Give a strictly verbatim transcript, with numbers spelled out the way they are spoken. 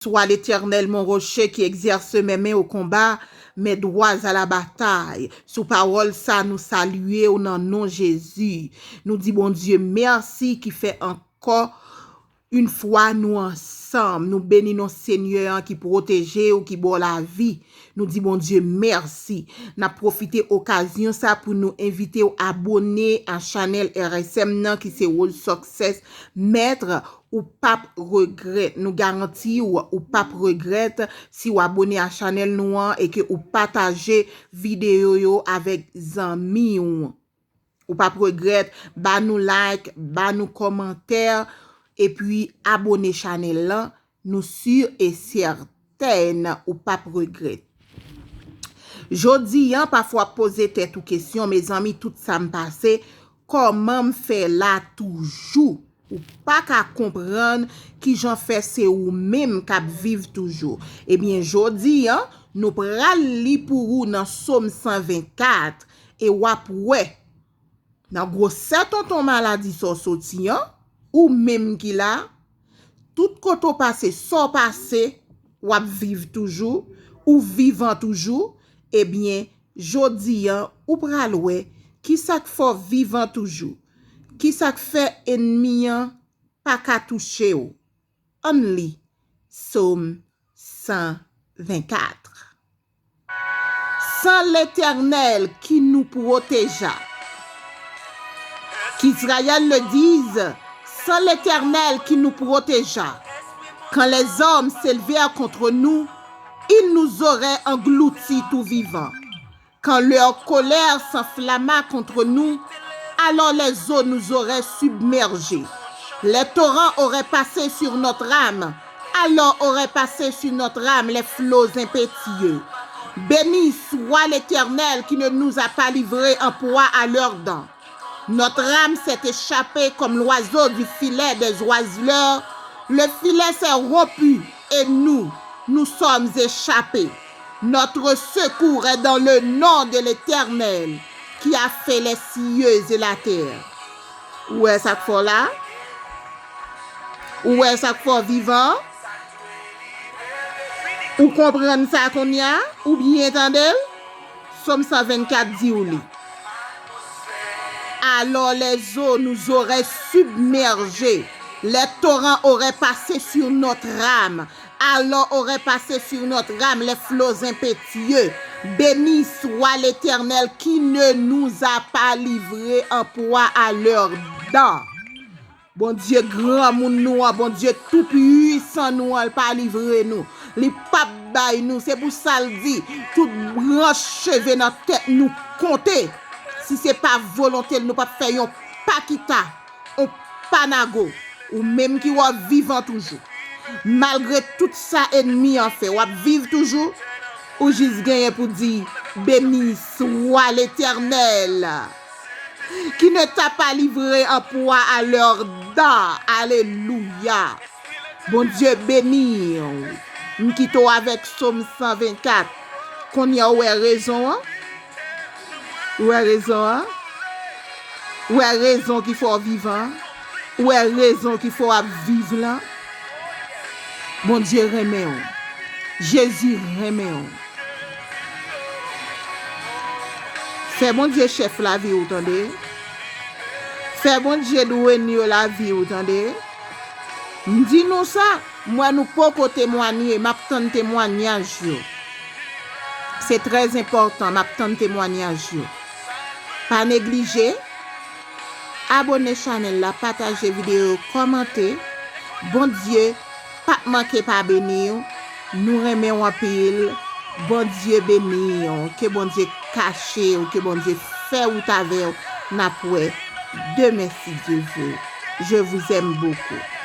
Sois l'Éternel mon rocher qui exerce mes mains au combat, mes doigts à la bataille. Sou pawòl sa, nou salye w nan non Jezi. Nou di Bondye mèsi ki fè ankò yon fwa nou ansanm. Nou beni non Senyè an ki pwoteje w, ki ba w lavi. Nou di Bondye mèsi. N ap pwofite okazyon sa pou nou envite w abone a chanèl R S M nan ki se Road Success Maître. Ou p ap regrèt. Nou garanti w, ou p ap regrèt si w abone a chanèl nou an e ke ou pataje videyo yo avèk zanmi w. Ou p ap regrèt, ba nou like, ba nou kòmantè, epi abone chanèl lan. Nou si e sètèn ou p ap regrèt. Jodi an, pafwa w ap poze tèt ou kesyon, mezanmi, tout sa m pase, kòman m fè la toujou? Ou pa ka konprann kijan fè se ou menm k ap viv toujou. Ebyen, jodi an, nou pral li pou ou nan Sòm san vennkat, e w ap wè. Nan gwosè tonton maladi sa w soti an, ou menm ki la, tout kote w pase, sa w pase, w ap viv toujou, ou vivan toujou, ebyen, jodi an, ou pral wè kisa k fè w vivan toujou, kisa k fè ènmi an pa ka touche w. Ann li Sòm san vennkat. Sans l'Éternel qui nous protégea. Qu'Israël le dise, sans l'Éternel qui nous protégea. Quand les hommes s'élevèrent contre nous, ils nous auraient engloutis tout vivants. Quand leur colère s'enflamma contre nous, alors les eaux nous auraient submergés. Les torrents auraient passé sur notre âme, alors auraient passé sur notre âme les flots impétueux. Béni soit l'Éternel qui ne nous a pas livrés en proie à leurs dents. Notre âme s'est échappée comme l'oiseau du filet des oiseleurs. Le filet s'est rompu et nous, nous sommes échappés. Notre secours est dans le nom de l'Éternel qui a fait les cieux et la terre. Ou wè sa k fè w la? Ou wè sa k fè w vivan? Ou konprann sa kounye a? Ou byen tande l? Sòm san vennkat di w li. Alors les eaux nous auraient submergés, les torrents auraient passé sur notre âme, alors auraient passé sur notre âme les flots impétueux. Béni soit l'Éternel qui ne nous a pas livrés en proie à leurs dents. Bondye granmoun nou an, Bondye toupuisan nou an, l pa livre nou. Li p ap bay nou. Se pou sa l di, tout branch cheve nan tèt nou konte. Si se pa volonte l, nou p ap fè yon pa kita, yon pa nago. Ou menm ki wè w vivan toujou. Malgre tout sa ènmi an fè, w ap viv toujou. Ou jis genyen pou di, Béni soit l'Éternel qui ne t'a pas livré en proie à leurs dents. Alelouya. Bondye beni w. M kite w avèk Sòm san vennkat. Kounye a w wè rezon an? W wè rezon an? W wè rezon ki fè w vivan? W wè rezon ki fè w ap viv lan? Bondye renmen w. Jezi renmen w. Fè Bondye chèf lavi w, tande. Fè Bondye dwenye lavi w, tande. M di nou sa, m wè nou poko temwanye, m ap tann temwanyaj yo. Se trè enpòtan, m ap tann temwanyaj yo. Pa neglije, abone chanèl la, pataje videyo, kòmante. Bondye p ap manke pa beni w. Nou renmen w anpil. Bondye beni w. Ke Bondye kache w. Ke Bondye fè wout avè w. N ap wè demen si Dye vle. Je vous aime beaucoup.